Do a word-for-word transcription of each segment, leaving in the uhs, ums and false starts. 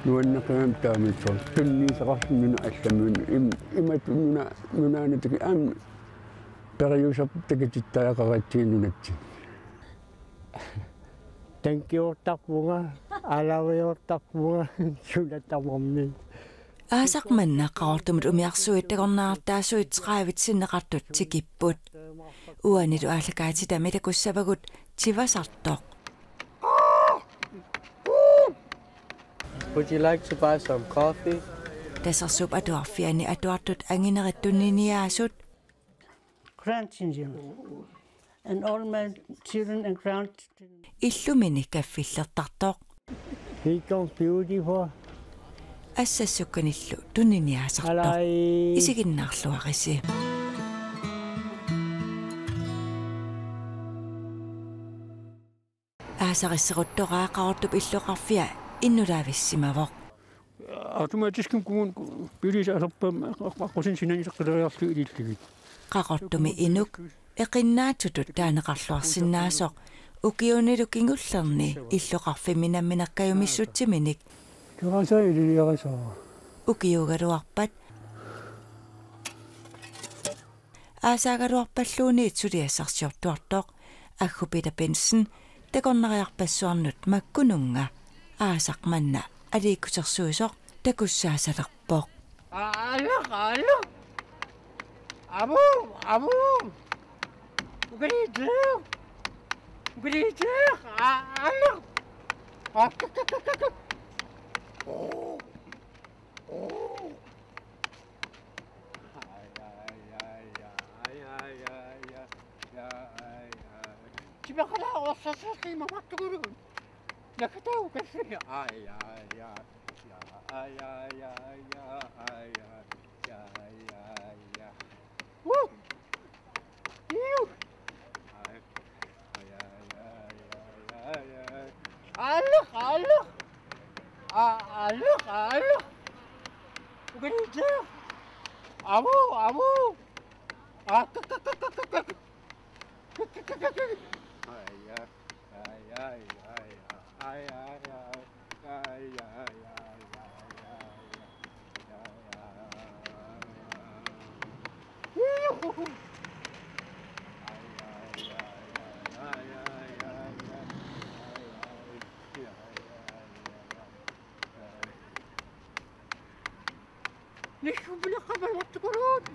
Nuanneqigami taamaattoq. Tunniussaqarluni nuna allamut. Im-, imatut nuna-, nunaannatik aamma periuseq takutittariaqaratsigu nunatsinni. Thank you-ortarpunga, alaviortarpunga, suna tamarmi. Aasaq manna Qaqortumut umiarsuit takornariartaasuit tredive sinneqartut tikipput. Uanilu aallakaatitami takussavagut tivasartoq. Would you like to buy some coffee? Tasersuup atuarfiani atuartut anginerit tuniniaasut. Grandchildren. And all my children and grandchildren. Illumini kaffillertartoq. He comes beautiful. Assassukkanillu tuniniaasartoq. Alai. Isiginnaarluarisi. Aasarisseruttoraa Qaqortup illoqarfia innulaavissimavoq. Automatisk kommune biilisaalerpam aqqusin sinaniseqqileriarlu ilillugit. Qaqortumi inuk eqinnaatsutut taaneqarluarsinnaasoq ukiunilu kingullerni illoqarfimmi nammineq kajumissutsiminik. Terasa ililiarisara. Ukiuugaluarpat aasaagaluarpalluunniit suliassarsiortuartoq Aggu Peter Bentzen takornariarpassuarnut makkununnga aasaq manna aliikkusersuisoq takussaasalerpoq. Aallu, aallu. Amu, amu. Ukaliitsu. Ukaliitsu. Aallu. Akkakakakak. Oh. Oh. Timaqala orsassaqqi mamattukulu. Nakatau kassi. Ai, ai, ai. Ai, ai, ai, ai, ai. Ai, ai, ai. Woo! Iu! Ai. Aallu, aallu. A-, aallu, aallu. Ukaliitsu. Amu, amu. Akkakakakak. Ai, ai, ai, ai. Nikkupileqqamumattukuruut.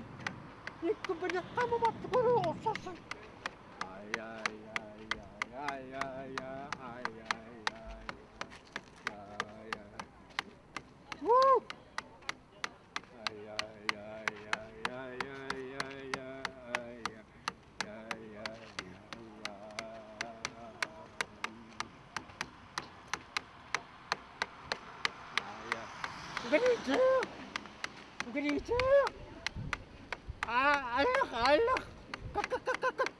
Nikkupileqqamumattukuruut orsassaqqi. Ai, ai, ai. Woo! Ukaliitsu! Ukaliitsu! Aa, aallu, aallu. Kak, kak, kak, kak, kak.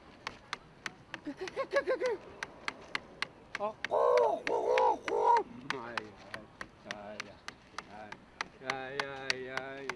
Kak, kak, kak, kak, kak. Aa, qu, qu, qu, qu. Ai, ai, ai, ai.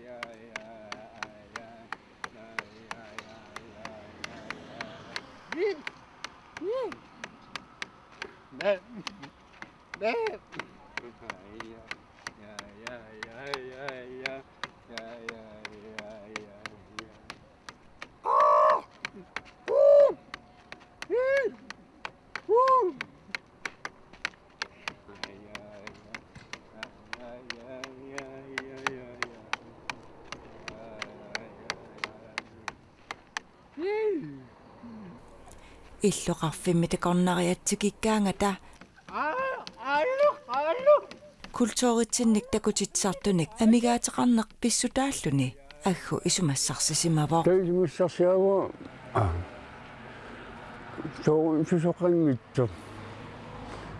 Illoqarfimmi takornariat tikikkaangata kulturitsinnik takutitsisartunik amigaateqarneq pissutaalluni Aggu isumassarsisimavoq. Taava isumassarsiaavoq, aa, sooq susoqanngitsoq.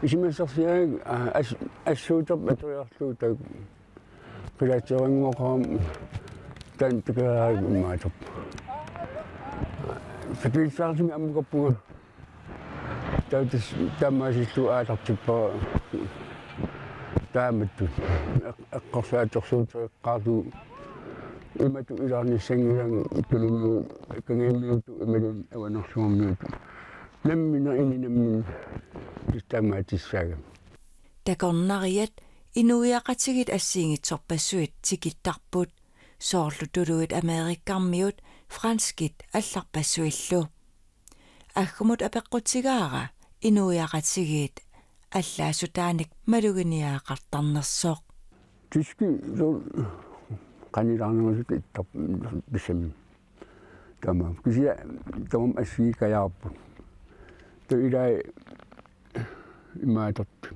Isumassarsiaavoq, aa, as-, assuutap atoriarlugu taakku. Qilaateeranngoqaram taanna tikeraarput imaattoq. Sapiissaarluni ammukappunga. Taava tassa taamaasillugu aallartippara taamatut. Eq-, eqqorsaatersuuteqartoq imatut ilaarnissanngilanga Tulumut, Kangiamiutut imaluunniit Avanersuarmiutut. Nammineq ininni nammineq tassa taamaatissaagami. Takornariat Inuiaqatigiit assigiinngitsorpassuit tikittarput, soorlu tuluit Amerikkarmiut, franskit allarpassuillu. Aggumut apeqqutigaara inuiaqatigiit allaassutaanik maluginiagaqartarnersoq. Tyskit soorlu qanilaarnerusut ittarput tassami. Taamaammat kisianni tamarmik assigiikkajaarput. Taava ilai imaattortut.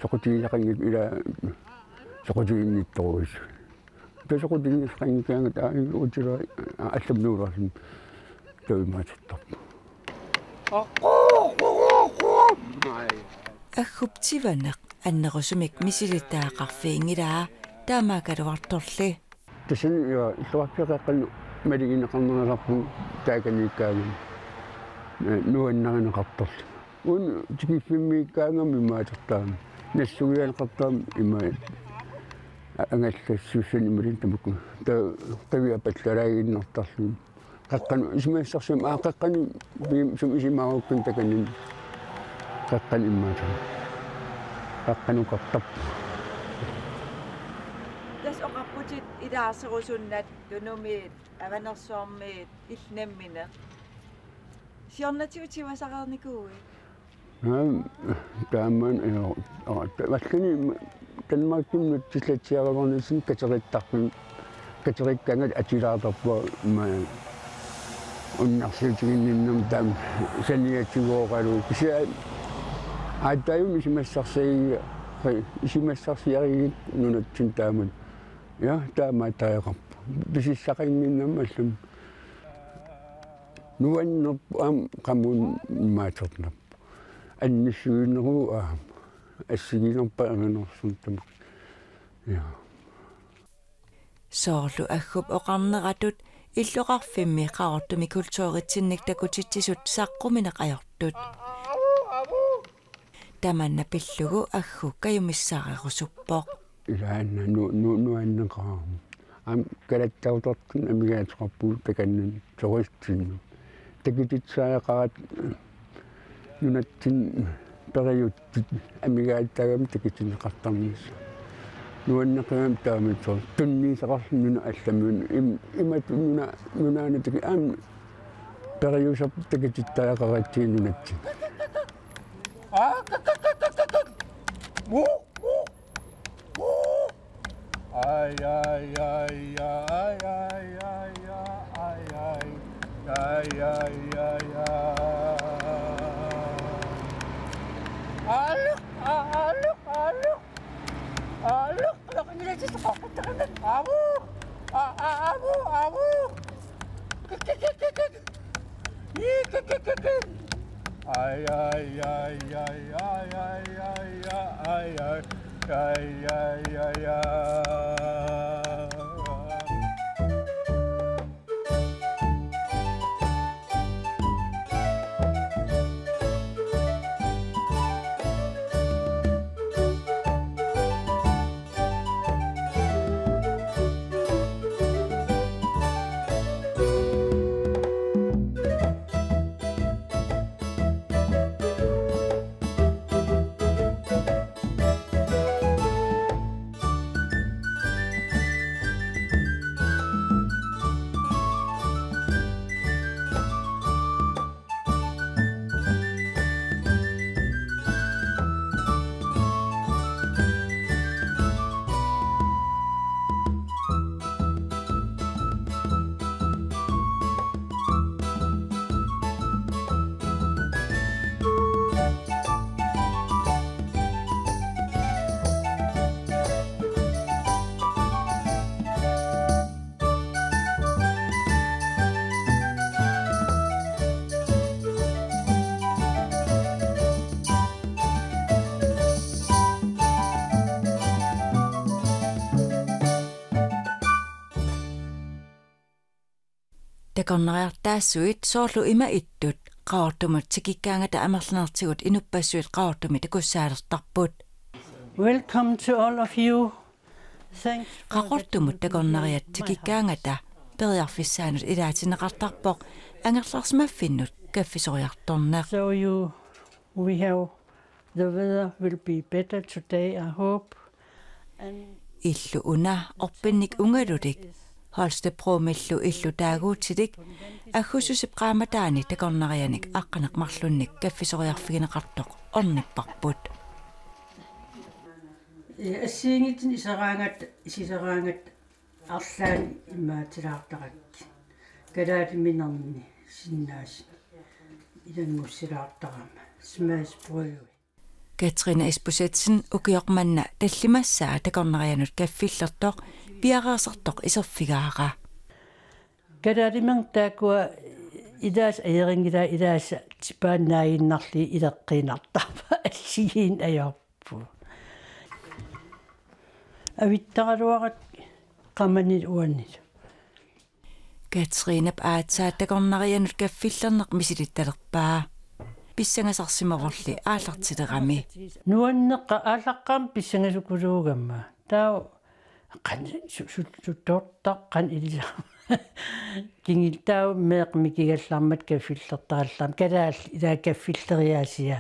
Soqutigisaqanngitsut ilaa soqutiginnittorujussui. Taava soqutigisaqanngikkaangat aajuna utilera allamut nuulaarluni taava imaattortarput. Aggup tivaneq annerusumik misilittagaqarfiginngilaa taamaakkaluartorli. Tassani, ja, illoqarfiit qeqqanut malugineqarnerusarput taakaniikkaangamik, eh, nuannarineqartarluni. Una tikiffimmiikkaangamik imaattortaamik. Nassuianeqartaramik ima angallassuussanik imaluunniit tamakku. Taava qiviarpallalaaginnartarluni. Qeqqanut isumassarsiam-, aa, qeqqanut piim-, sum isumaarukkun takanani. Qeqqanut imaattoq. Qeqqanut ukartarpoq. Tassa oqarputit ilaaserusunnat Tunumiit, Avanersuarmiit, illit nammineq. Siornatigut tivasareernikuuit? Aam, taamaammat, ja, aa, ta-, allani Danmarkimut tillatsiarulernissinni katerittarput, katerikkaangat atilaartarpunga, ma-, unnersiutiginninnam taama saniatigooralugu. Kisianni aatsaat isumassarsiarigi-, isumassarsiarigit nunatsinni taamatut. Ja, taamaattariaqarpoq. Pisissaqannginnama allami. Nuannerpoq aamma qamuuna imaattortarpoq. Annissuineruvoq aamma. Assigiinnarpaa Avanersuarmi tamakku. Ja. Soorlu Aggup oqarneratut illoqarfimmi Qaqortumi kulturitsinnik takutitsisut saqqumineq ajortut. Tamanna pillugu Aggu kajumissarerusuppoq. Ilaanna nu-, nu-, nuanneqaaq. Aamma kalattautortut amigaateqarpugut takanani turistinnut. Takutitsisariaqaratta nunatsinni periutsut amigaateqarami takutinneqartarnissaq. Nuanneqigami taamaattoq tunniussaqarluni nunat allamut im-, imatut nuna-, nunaannatik aamma periuseq takutittariaqaratsigu nunatsinni. Ai, ai, ai, ai, ai, ai, ai, ai, ai, ai, ai, ai. Alu, alu, alu. Alu, alu, alu. Avu, a, a, avu, avu. Kik, kik, kik, kik, kik. Ai, ai, ai. Takornariartaassuit soorlu ima ittut Qaqortumut tikikkaangata amerlanertigut inuppassuit Qaqortumi takussaalertarput. Welcome to all of you. Thanks for Qaqortumut takornariat tikikkaangata periarfissaanut ilaatinneqartarpoq angerlarsimaffinnut kaffisoriartorneq. So you, we have, the weather will be better today, I hope. Illu una orpinnik ungalulik, Holstebromillu illu taaguutilik, Aggustusip qaammataani takornarianik aqqaneq-marlunnik kaffisoriarfigineqartoq ornipparput. Ee, assigiinngitsunik iseraangatta, isileraangatta arlaannik imaatsilaartarakkit. Kalaaliminerni sinnaasut ilanngussilaartarama. Smagsprøve. Katrine Isbosethsen ukioq manna tallimassaa takornarianut kaffillertoq piareersartoq iserfigaara. Kalaalimineq taakkua ilaasa ajorinngilaat, ilaasa tipaannaaginnarlugit ileqqiinnartarpaat, assigiinneq ajorput. Avittaraluarakkit qamanilu uanilu. Katrinep aatsaat takornarianut kaffillerneq misilittalerpaa. Pissangasarsimavorli aallartilerami. Nuanneqaaq, aallaqqaammut pissangasukuluugama. Taava qanoq su-, su-, suttortaq qanoq ilisarami. Kingullermik meeqqat mikigallarmata kaffillertarallarmata. Kalaallit ilaa kaffilleriaasia.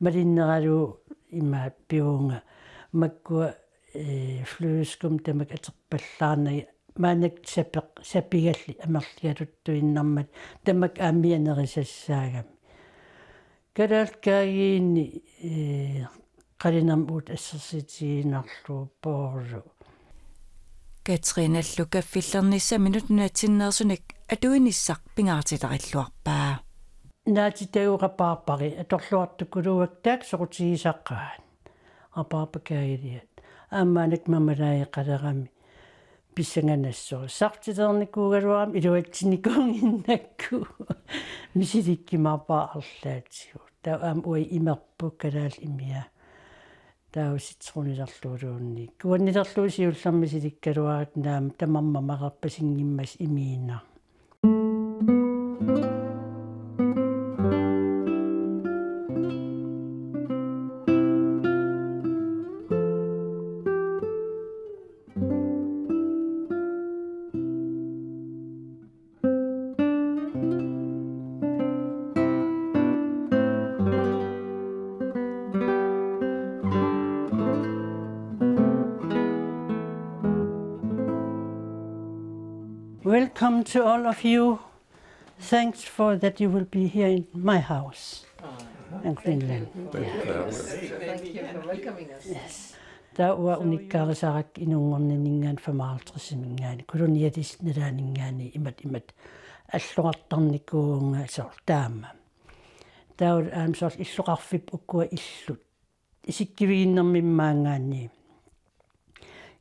Malinneralugu ima pivunga. Makkua, ee, flødeskum tamakku atorpallaarnagit. Maannakkut sapeq-, sapigallit amerligaluttuinnarmata. Tamakku aamma nerisassaagami. Kalaallit kaagiinni, ee, qalinermut assersuutigiinnarlugu Poorlu. Katrinallu kaffillernissaminut nunatsinneersunik atuinissaq pingaartilarilluarpaa. Naatitagut rabarberit atorluartukuluuakka, taakku soqutigisaqaat. Rabarberkaagiliat. Aamma maannakkut marmeladeqalerami. Pissanganassaaq. Saartitereernikuugaluarami iluatsinikuunnginnakku. Misilikkumaarpara arlaatigut. Taava aamma uagut imerput kalaallit imiat. Taava citronilerluuluunniit. Kuannilerlugu siullermik misilikkaluarakkit naamik, tamarmik mamarerpasinngimmassuk imiinnaq. Welcome to all of you. Thanks for that you will be here in my house in Greenland. Thank you for welcoming us. Yes. Taava unikkaarisarakku inunngornaninngaanniit femoghalvtredsiminngaanniit, kolonialistit nalaaninngaanniit imatut imatut alloqartarnikuuvunga soorlu taama. Taava aamma soorlu illoqarfipput ukua illut. Isikkiviginnarmik maanngaanniit.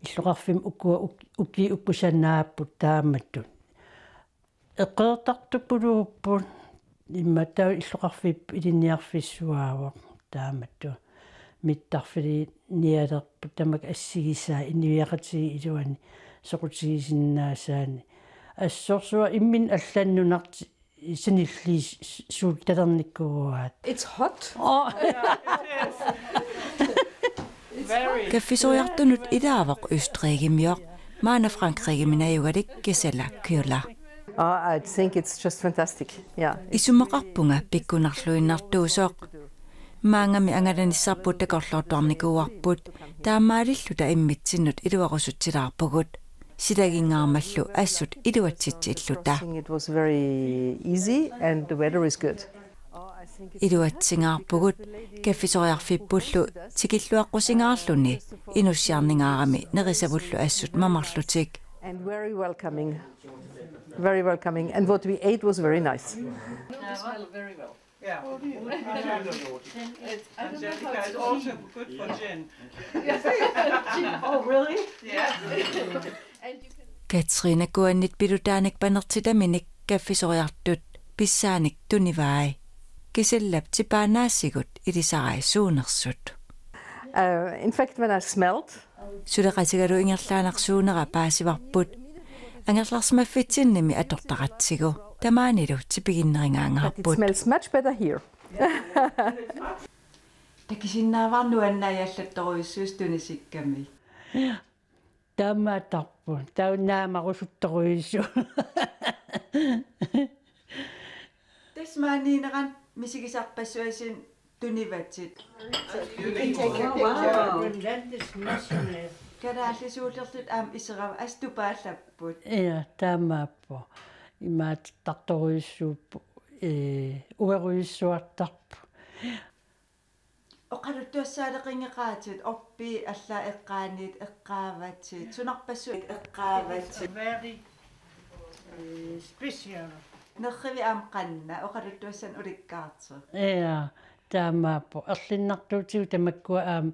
Illoqarfimmut ukua uk-, ukiut uku sanaapput taamatut. Eqqartortartukuluupput, immaqa taava illoqarfipput ilinniarfissuaavoq taamatut. Mittarfiliinialerput tamakku assigisaat inuiaqatigiit iluanni soqutigisinnaasaanni. Assorsuaq imminut allanut nunarput sanilliis-, s-, suuttalernikuuaat. It's hot. Oh. Kaffisoriartunut ilaavoq Østrigimioq, maanna Frankrigimi najugalik Gisela Küller. Oh, I think it's just fantastic. Yeah. Isumaqarpunga pikkunarluinnartuusoq. Maangami angalanissarput takorloortuarnikuuarput, taamaalilluta immitsinnut iluarusutsilaarpugut. Silaginngaarmallu assut iluatsitsilluta. It was very easy and the weather is good. Iluatsingaarpugut, kaffisoriarfippullu tikilluaqqusingaarluni inussiarningaarami nerisavullu assut mamarlutik. And very welcoming. Very welcoming. And what we ate was very nice. Yeah. Angelica is also good for gin. Oh, really? Yeah. Katrine Kuannit pilutaanik panertitaminik kaffisoriartut pissaanik tunivai. Gisellap tipaannaasigut ilisarai suunersut. Uh, in fact, when I smelled, Suleqatigalu ingerlaannaq suunera paasivarput. Angerlarsimaffitsinnimi atortaratsigu. Tamaanilu tipiginnerigaangaarput. But it smells much better here. Takusinnaavarput nuannaajallattorujussuusoq tunisikkami. Taamaattarput. Taava naamaarusuttorujussuuvoq. Tassa maaniinneranni misigisarpassuarnik Tunivatit. Wow. Kalaallisuulerlutik aamma iserava, assut tupaallapput. Ja, taamaappoq. Imaattartorujussuupput, ee, uerujussuartarput. Oqaluttuassaaleqinngeqaatit, orpii allaat eqqaaniit eqqaavatit, sunarpassuit eqqaavatit. Very uh, special. Nerrivik aamma qanna, oqaluttuassanik ulikkaartoq. Ja, taamaappoq. Erlinnartuutigut tamakkua aamma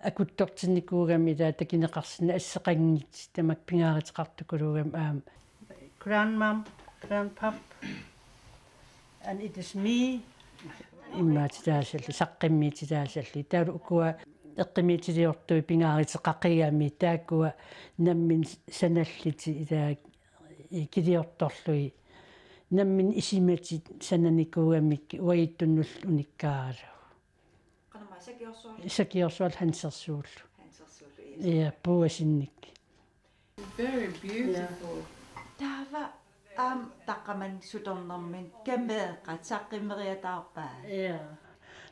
akuttortinnikuugamik, ilaa, takineqarsinnaasut, asseqanngitsut, tamakku pingaaruteqartukuluugamik aamma. Grandmom, grandpap, and it is me. Immaatitaasallu, saqqummiititaasallu. Taavalu ukua eqqumiitsuliortui pingaaruteqaqigami, taakkua nammineq sanallutik, ilaa, ikiliortorlugit. Nammineq isumatik sananikuugamik uagutsinnullu unikkaaralugu. Qanamma sakiorsuarlu. Sakiorsuarlu hansersuullu. Hansersuullu, ja. Ja, puuasinnik. Very beautiful. Taava aamma taqqamani sutornermini kameeqat saqqummeriataarpaat. Ja.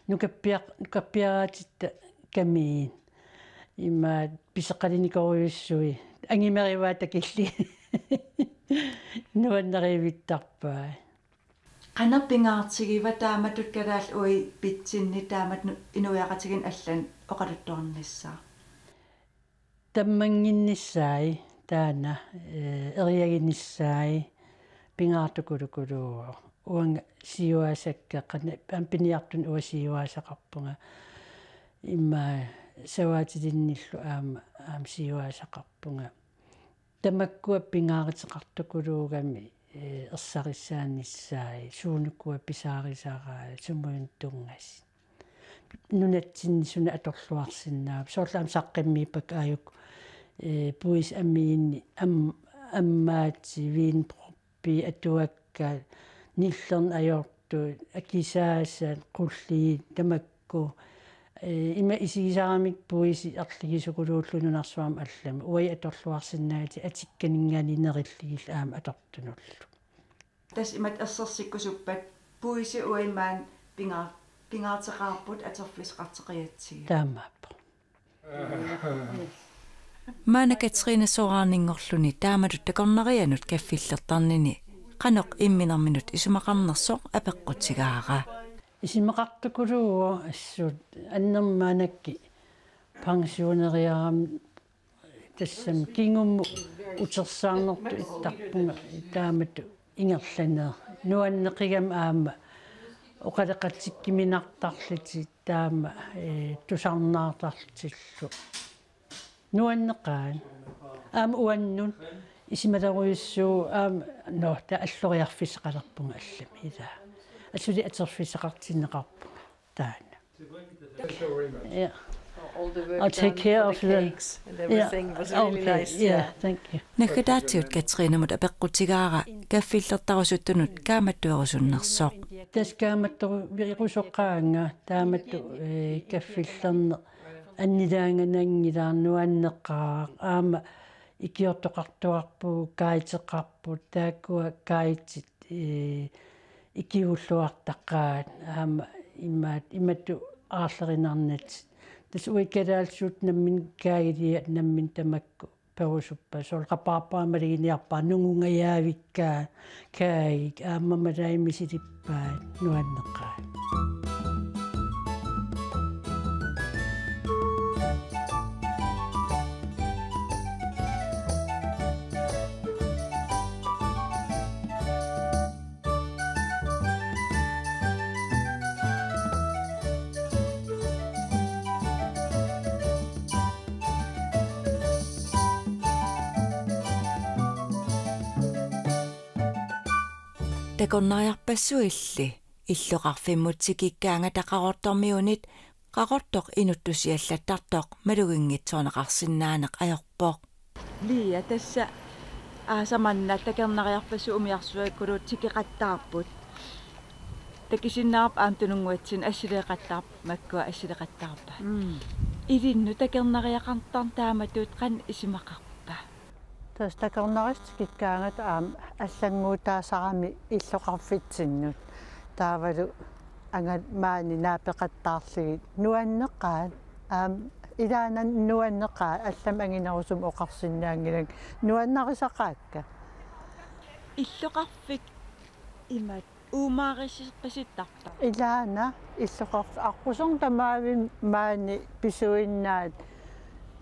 Nukappiaq-, nukappiaraatitta kamiit. Imaat pisoqalinikorujussuit. Angumerivaat takillugit. Nuannarivittarpaat. Qanoq pingaartigiva taamatut kalaallit uagut pitsinni taamatut nu-, inuiaqatigiinnut allanut oqaluttuarnissaa? Tammannginnissaat taanna, ee, eriaginissaat pingaartukulukuluuvoq. Uanga siuaasakka, qanoq, aamma piniartunik uanga siuaasaqarpunga. Immaqa savaatilinnillu aamma, aamma siuaasaqarpunga. Tamakkua pingaaruteqartukuluugamik, ee, ersarissaanissaat, suunukua pisaarisaraat, sumut tunngasut. Nunatsinni suna atorluarsinnaavat. Soorlu aamma saqqummiippakka aajuku, ee, puisit amiinnik am-, ammaatit, vinproppit, atuakkat, nillerneq ajortut, akisaasat, qulliit, tamakku. Ee, ima isigisaramik puisit arligisukuluullugit nunarsuarmi allami. Uagut atorluarsinnaavatit atukkaninngaanniit nerillugillu aamma atortunullu. Tassa imatut ersersikkusuppat puisit uagut maani pinga-, pingaaruteqaarput atorfissaqartoqajatsigu. Taamaappoq. Maanna Katrine soraarninngorluni taamatut takornarianut kaffillertarnini qanoq imminerminut isumaqarnersoq apeqqutigaara. Isumaqartukuluuvoq assut annermik maannakkut pensioneriarama tassami kingumut utersaarnertut ittarpunga taamatut ingerlaneq. Nuanneqigami aamma oqaloqatikkuminartarlutik taama, ee, tusarnaartarlutillu. Nuanneqaaq. Aamma uannut isumalerujussuuvoq aamma, nå, taava alloriarfissaqalerpunga allami ilaa. Assut atorfissaqartinneqarpunga taanna. Yeah. All the work I'll take done care for of the the cakes and Yeah. everything was really Okay. Nice. Yeah, thank you. Naggataatigut Katrinemut apeqqutigaara kaffillertarusuttunut kaammattuerusunnersoq. Tassa kaammattorusoqaanga taamatut, ee, kaffillerneq annilaangananngilaarneq nuanneqaaq aamma ikiortoqartuarpugut guideqarput taakkua guidit, ee, ikiuulluartaqaat aamma imaat imatut aarlerinarnatik. Tassa uagut kalaallisut nammineq guidia nammineq tamakku perusuppaat soorlu rabarbarit maluginiarpaat nungungajaavikkaat guide aamma malaat misilippaat nuanneqaaq. Takornariarpassuilli illoqarfimmut tikikkaangata Qaqortormiunit Qaqortoq inuttusiallattartoq maluginngitsoorneqarsinnaaneq ajorpoq. Lia, tassa aasaq manna takornariarpassuit umiarsuakkulu tikeqattaarput. Takusinnaavarput aamma Tununnguatsinni assileeqattaarput, makkua assileeqattaarpaat. Mm. Ilinnut takornariaqartarneq taamatut qanoq isumaqarpa? Tassa takornarissut tikikkaangata aamma allannguutaasarami illoqarfitsinnut. Taavalu Angat maani naapeqattaarlugit nuanneqaat. Aam, ilaana nuanneqaat, allamik anginerusumik oqarsinnaanngilanga, nuannarisaqaakka. Illoqarfik imat uumaariseqqisittarpa? Ilaana illoqarfik aqquserngit tamaavimmik maani pisuinnaat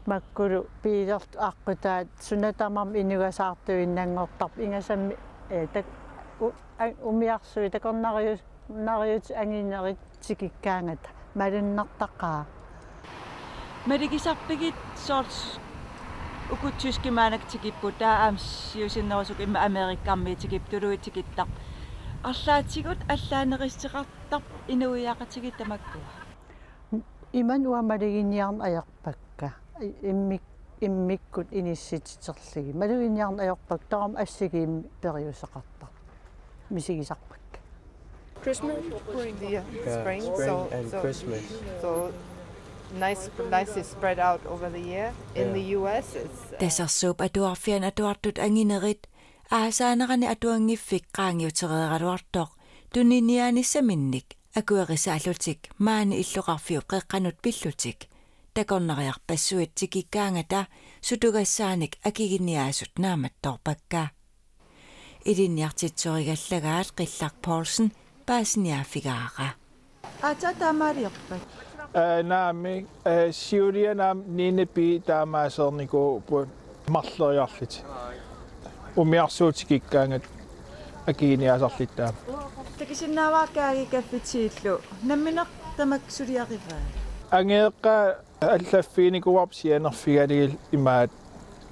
makkulu biilertut aqqutaat suna tamarmi inugasaartuinnanngortarput ingasammik, ee, tak-, u-, a-, umiarsuit takornarius-, nariutit anginerit tikikkaangata malunnartaqaaq. Malugisarpigit soorlu uku tyskit maannakkut tikipput, taava aamma siusinnerusukkut immaqa Amerikkarmiut tikipput, tuluit tikittarput. Arlaatigut allaanerussuteqartarput inuiaqatigiit tamakkua? Imannak uanga maluginiarneq ajorpakka. Immik-, immikkut inissititerlugit. Maluginiarneq ajorpakka, taava aamma assigiimmik periuseqartarput. Misigisarpakka. Christmas? Yeah, yeah, spring, spring so, and so, Christmas. So nice, nicely spread out over the year. In, yeah, the U S, it's, uh, Tasersuup Atuarfiani atuartut anginerit aasaanerani atuanngiffik qaangiutereeraluartoq tuniniaanissaminnik akuerisaallutik maani illoqarfiup qeqqanut pillutik takornariarpassuit tikikkaangata sutugassaanik akiginiaasut naammattoorpakka. Ilinniartitsisorigallagaat Qillaq Poulsen paasiniaaffigaara. Aatsaat taamaaliorpat? Aa, naamik, aa, siuliani aamma niende B taamaasereernikuupput marloriarlutik. Umiarsuutit tikikkaangata akiginiaasarlutik taama. Takusinnaavara kaagi kaffi teellu. Nammineq tamakku suliarivaat? Angajoqqaat allaffiginikuuarput sianerfigalugit imaat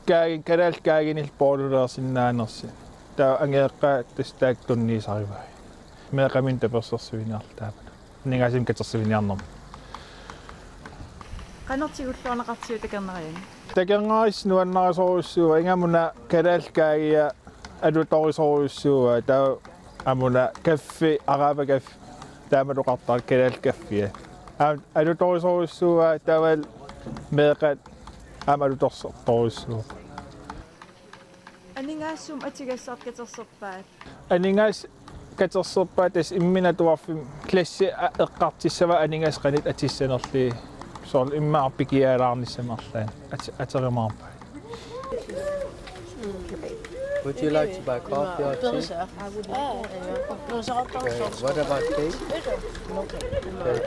kaagi-, kalaallit kaaginillu booluleersinnaanersut. Taava angajoqqaat tassa taakku tunniussarivaat. Meeqqaminnut tapersersuiniarlutik taamatut. Aningaasanik katersiviniarnermik. Qanoq tigulluarneqartigiuk takornarianik? Takornarissat nuannarisorujussuuaat, ingammik una kalaallit kaagiat alutorisorujussuuaat, taava aamma una kaffi, araabakaffi, taamatut oqartarput kalaallit kaffia. Aamma alutorisorujussuuaat, taavalu meeqqat aamma alutorsortorujussuupput. Aningaasat sumut atugassat katerserpaat? Aningaasat katerserpaat tassa imminut atuarfimmi klassi a-, eqqartussavaat aningaasat qanoq atussanerlugit, soorlu immaqa pikialaarnissamut arlaannik at-, atugassarpaat. Would you like to buy coffee or tea? Okay, what about tea? Okay,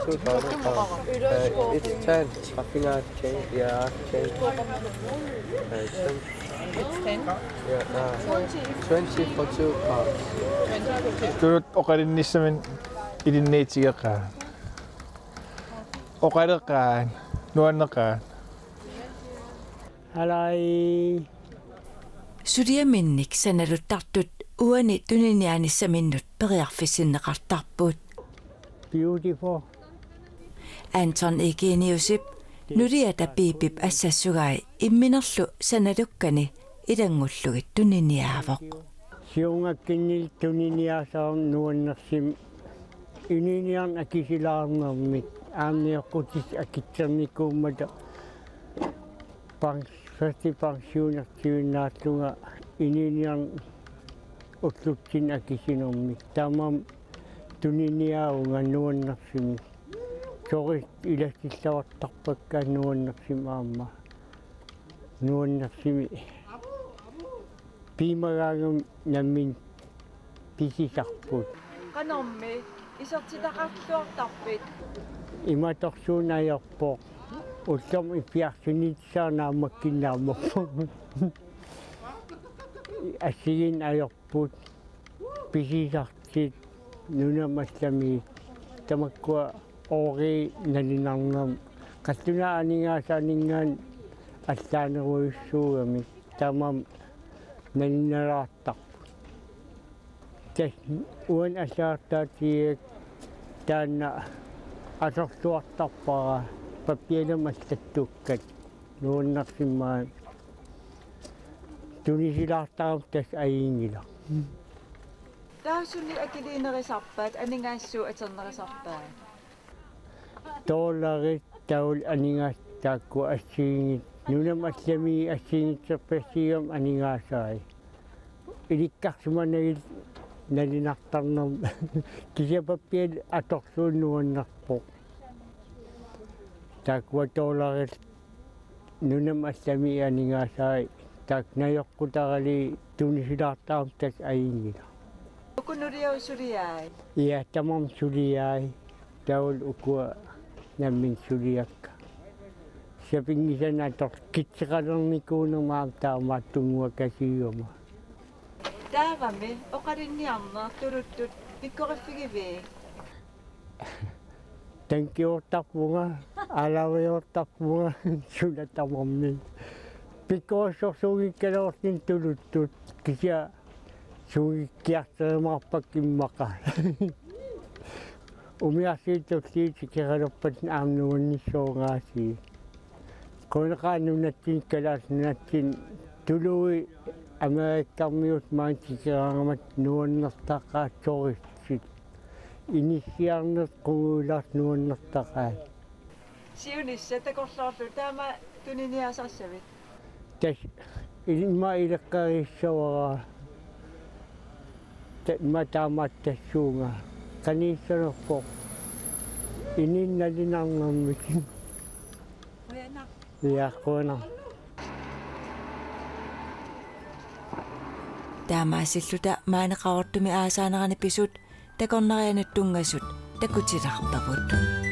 two dollars. Uh, it's ten. I think I have change. Yeah, I have change. Uh, ten. It's ten? Yeah, uh, twenty for two cups. Tuluttut oqalunnissaminnut ilinniutigeqaat. Oqaleqaat, nuanneqaat. Alai. Suliaminnik sanaluttartut uani tuniniaanissaminnut periarfissinneqartarput. Beautiful. Anton Egeniusip nuliata Pipip assassugai imminerlu sanalukkani ilanngullugit tuniniaavoq. Siornatigut tuniniaasaarneq nuannersumik inuuniarneq akisulaarnermik aamma nioqqutissat akitsernikuummata pens-, førtidspensionertuinnaallunga inuuniarneq ullutsinni akisunermik. Taamaammat tuniniaavunga nuannersumik. Soorlu ilassissavartarpakka nuannersumik aamma. Nuannersumik. Piumagaangami nammineq pisisarput. Qanormi isertitaqarluartarpit? Imatorsuuneq ajorpoq. Ullormi ippiarsunissaq naammakkunnaammerpoq. Assigiinneq ajorput. Pisisartut nunamut allamiut tamakkua ooriit nalinarnermut. Qallunaat aningaasaaningaanniit allaanerujussuugamik taamaammat nalinalaartarput. Tassa uani allagartaatigigakkit taanna atorluartarpara pappialamik allattukkat nuannersumik maani. Tunisulaartarama tassa ajunngilaq. Taava suli akiliinerusarpat, aningaasat suut atornerusarpaat? Dollarit taavalu aningaasat taakku assigiinngitsut. Nunamut allamiut assigiinngitsorpassuugamik aningaasai. Ilikkarsimanagit nalinartarnermik. Kisianni pappialu atorlugu nuannerpoq. Taakkua dollarit nunami allami aningaasai, taakku najoqqutarali tunisilaartarami tassa ajunngilaq. Uku nuliaat suliai? Ja, tamarmik suliai. Taavalu ukua nammineq suliakka. Sapinngisannik atorlugu killeqalernikuunermik aamma taamaattunnguakasiugama. Taavami oqalinniarneq tuluttut pikkoriffigivii? Tankiortarpunga, aalaviortarpunga, suna tamarmi. Pikkorissorsuunngikkaluarluni tuluttut, kisianni suunngikkiartorumaarpakka immaqa. Umiarsuit tulliit tikeralerpata aamma nuannissoorngaasiit. Qujanaqaaq nunatsinni, kalaallit nunatsinni, tuluit Amerikkarmiut maani tikeraangamata nuannertaqaat turistit. Inissiarneq qungujulaartoq nuannertaqaat. Siunissaq takorloorlugu taama tuniniaasassavit? Tassa immaqa ileqqorissavara. Ta-, immaqa taamaattassuunga. Qanigissanerpoq. Inuit nalinarnermik. Ja, qujanaq. Taamaasilluta maani Qaqortumi aasaanerani pisut takornarianut tunngasut takutilaarpavut.